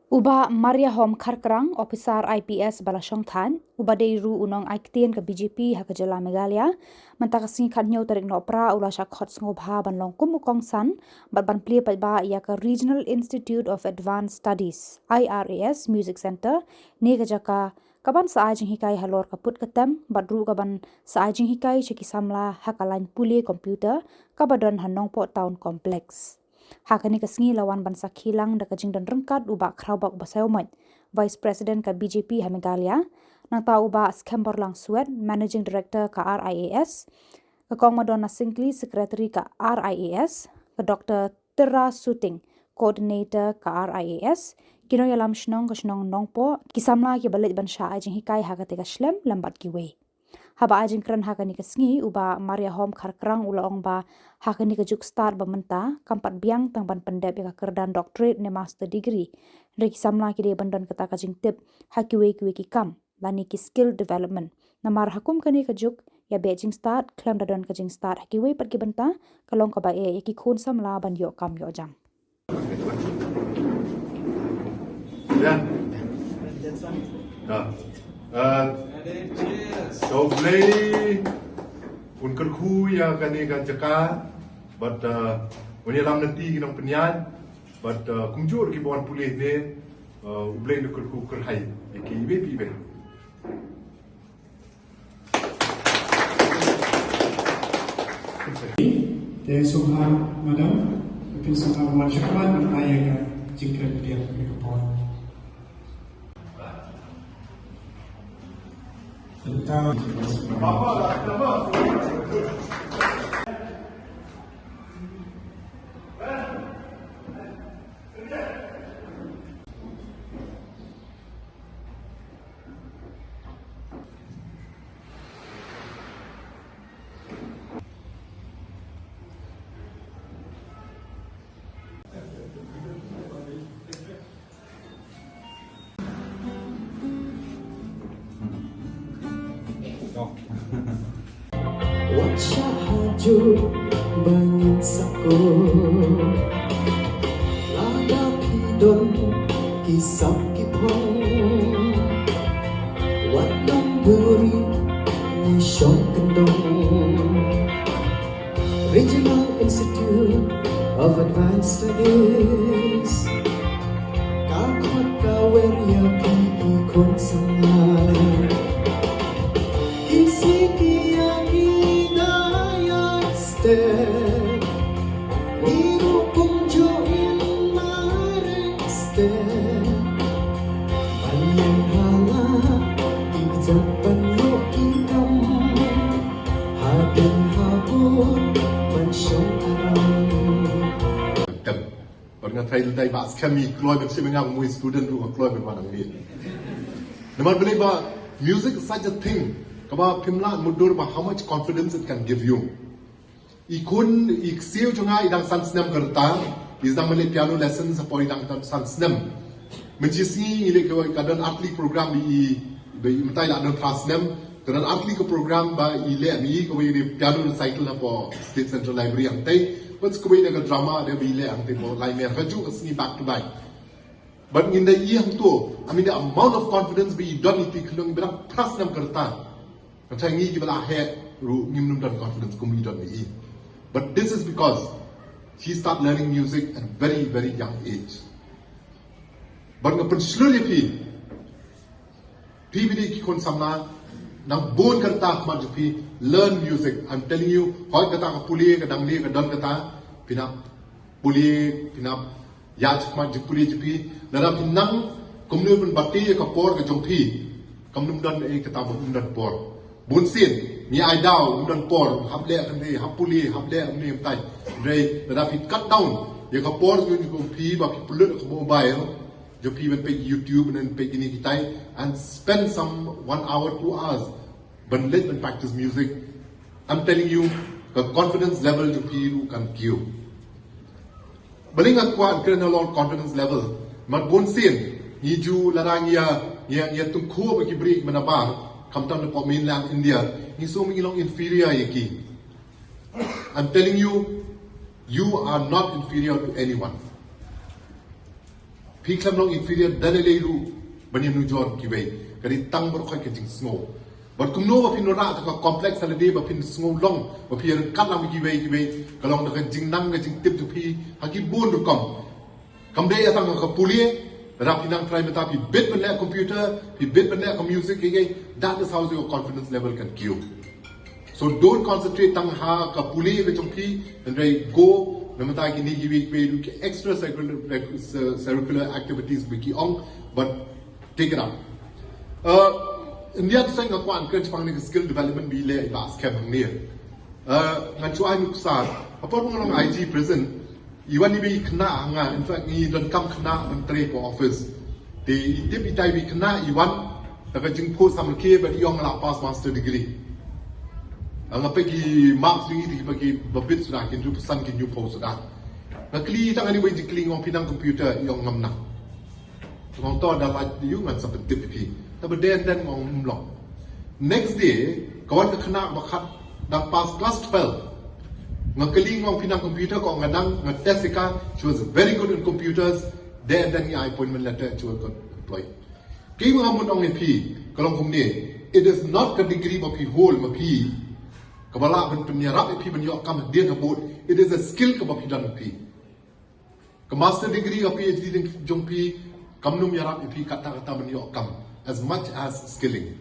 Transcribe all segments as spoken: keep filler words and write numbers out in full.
U Bah Mariahom Kharkrang, ophisar I P S ba la shong thaiñ, uba dei ruh u nongai ktien ka B J P ha ka jylla Meghalaya, mynta ka sngi khathynñiew tarik Nohprah u la shah khot sngewbha ban long kum u kongsan bad ban plie paidbah ïa ka Regional Institute of Advanced Studies, I R A S, Music Centre, ne ka jaka kaban sa ai jinghikai halor ka put ka tem bad ruh kaban sa ai jinghikai sha ki samla ha ka lain pule computer kaba don ha Nongpoh Town Complex. Ha kane ka sngi la wan ban sakhi lang da ka jingdon ryngkat u Bah Khraobok Basaiawmoit, Vice President ka B J P ha Meghalaya, nangta u Bah Skemborlang Swet, Managing Director ka R I A S, ka Kong Madonna Syngkli, Secretary ka R I A S, ka Doctor Tyrra Suting, Coordinator ka R I A S, ki nongïalam shnong ka shnong Nongpoh, ki samla kiba leit ban shah ai jinghikai ha kata ka shlem lem bad kiwei. Haba ai jingkren ha kane ka sngi, u Bah Mariahom Kharkrang u la ong ba ha kane ka juk stad ba mynta kam pat biang tang ban pyndep ïa ka kyrdan doctorate ne master degree, hynrei ki samla ki dei ban don kata ka jingtip ha kiwei kiwei ki kam lane ki skill development. Namar ha kum kane ka juk, ïa beh jingstad khlem da don ka jingstad ha kiwei pat ki bynta ka long kaba eh ïa ki khun samla ban ïoh kam ïoh jam. Ïa. Ïa. Eh, to U Blei un kyrkhu ïa kane ka jaka bad, eh, un ïalam lynti ki nongpynïaid bad, eh, kumjuh ki ba wan pule ne, eh, U Blei un kyrkhu kyrhai ïa ki iwei pa iwei. Te sngewbha madam, te sngewbha wan shakmat ban ai ïa ka jingkren pdiang ïa ka por. Tentang Wat shah hajuh ba ngin sakut. Lada phi don ki sap ki phong, wat long duri ngi shong kyndong. Regional Institute of Advanced Studies, ka khot ka wer ïa phi ki khun samla. Ki siki ïa ki da ïa step, ngi ruh kumjuh ngin mareh step. Ban ïeng ha la ki kjat ban ïoh ki kam, hadien habud ban shong aram. Bad nga tharai dei ba skhem i kloi ban shim nga mui student ruh nga kloi ban wan ngi. Namar balei ba music is such a thing kaba phim lah mutdur ba how much confidence it can give you. I khun i ksiew jong nga i dang san snem ka rta, i dang mane piano lessons hapoh i dang san snem. Mynta sngi i leh ka don artylli program i, i mynta i la don phra snem. Ka don artylli ka program ba i leh i kawei i piano recital hapoh State Central Library hangtei. Bad kawei da ka drama da ba i leh hangtei hapoh Laitmur, kajuh ka sngi back to back. Bad ngin da i hangto, I mean the amount of confidence ba i don i ti khyllung i ba dang phra snem ka rta. Nga tharai ngi kiba la heh ruh ngim nym don confidence kum i don i. But this is because she start learning music at very, very young age. Bad nga pynshlur ïa phi, phi ba dei ki khun samla, nang bun ka rta ha khmat jong phi, learn music. I'm telling you, hooid kata ka pule, ka dang ne, ka don kata, phin hap pule, phin hap ïa, ha khmat jong pule jong phi, lada phi nang kumno ban bati ïa ka por ka jong phi, kam nym don ei kata ba ym don por. Bun sien ngi ai daw ym don por, hap leh kane, hap pule, hap leh kane, ym tai. Hynrei lada phi cut down ïa ka por jong phi ba phi pynlut ka mobile jong phi ban peit YouTube, ban peit kine kitai, and spend some one hour, two hours ban leit ban practice music, I'm telling you, ka confidence level jong phi ruh kan kiew. Balei nga kwah kren halor confidence level? Namar bun sien ngi ju lada ngi ïa, ngi ïa, ngi ïa tyngkhuh bad ki briew kiba nabar, khamtam napoh mainland India, ngi sngew ngi long inferior ïa ki. I'm telling you, you are not inferior to anyone. Phi khlem long inferior da lei lei ruh ban ïanujor kiwei. Ka dei tang baroh khoit ka jingsngew. Bad kumno ba phin wanrah ka complex ha lade ba phin sngew long ba phi ïaryngkat lang bad kiwei kiwei, ka long da ka jingnang ka jingtip jong phi ha ki bun rukom. Kam dei tang ka pule, lada phi nang trai mynta phi bit ban leh computer, phi bit ban leh ka music, kiei kiei, that is how your confidence level can grow. So don't concentrate tang ha ka pule ka jong phi, hynrei go na mynta kine kiwei kiwei ruh ki extra curricular activities ba ki ong, but take it up. Uh, in the other side, nga kwah encourage pang ne ka skill development ba i leh i Bah Skhem hangne. Uh, ngan shu ai nuksa. Hapoh ba nga long I G present, i wan iwei i khynnah ha nga, in fact ngi donkam khynnah ban trei hapoh office. Te i tip itai iwei i khynnah, i wan da ka jingphohsam lehke bad i ong nga lah pass master degree. Nga peit ki marks jong i te kiba ki ba bit suda, ki hynriewphew san ki hynñiewphew suda. Nga kylli i tang kane, ba i jingkylli, nga ong phi nang computer? I ong ngam nang. Nga ong to da lait ïa u ngan sa pyntip ïa phi. Te ba dei, and then nga ong ym long. Next day ka wan ka khynnah ba khat, dang pass class twelve. Nga kylli, nga ong phi nang computer? Ka ong nga nang. Nga test ïa ka, she was very good in computers. Dei, and then ngi ai appointment letter, she was got employed. Kaei ba nga mut ong ïa phi ka long kumne, it is not ka degree ba phi hold ma phi kaba lah ban pynïarap ïa phi ban ïoh kam hadien habud. It is a skill kaba phi don ma phi. Ka master degree, ka P H D jong phi kam nym ïarap ïa phi katta katta ban ïoh kam, as much as skilling.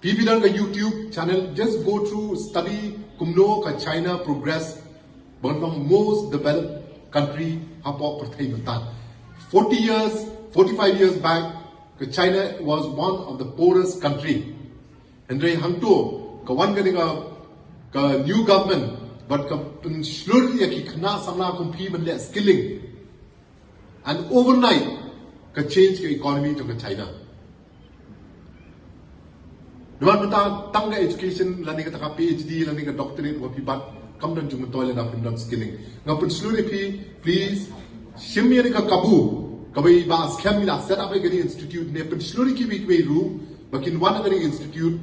Phi, phi don ka YouTube channel, just go through, study kumno ka China progress ban long most developed country hapoh pyrthei mynta. Forty years, forty-five years back, ka China was one of the poorest country. Hynrei hangto ka wan kane ka, ka new government bad ka pynshlur ïa ki khynnah samla kum phi ban leh skilling. And overnight ka change ka economy jong ka China. Namar mynta tang ka education lane kata ka P H D lane ka doctorate ba phi bat kam don jingmyntoi lada phim don skilling. Nga pynshlur ïa phi, please, shim ïa kane ka kabu kaba i Bah Skhem i la set up ïa kane institute, ne pynshlur ïa kiwei kiwei ruh ba kin wan ha kane institute.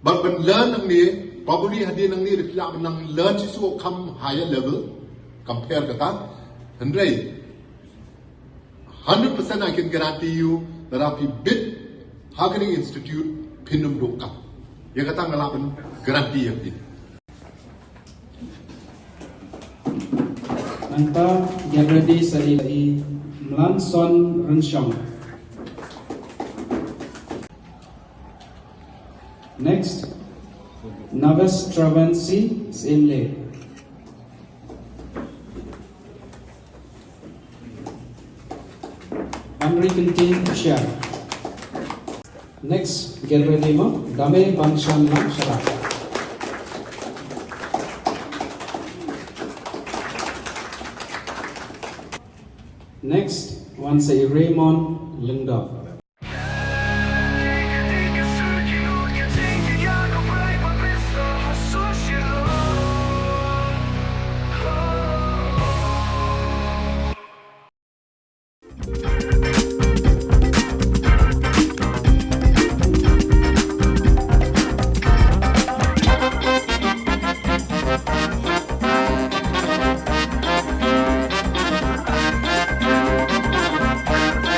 Bad ban learn nangne, probably hadien nangne ruh phi lah ban nang learn shisha kam higher level, compare kata. Hynrei hundred percent I can guarantee you, lada phi bit ha kane institute phin ym duh kam. Ïa kata nga lah ban guarantee ïa phi. Nangta get ready sa i Mlanson Rynshong. Next, Naves Travancy Syiem Leh. Henry Kynting Share. Next, get ready mo, Dame Bangshan Lang Shara. Next, wan sa i Raymond Lyngdoh.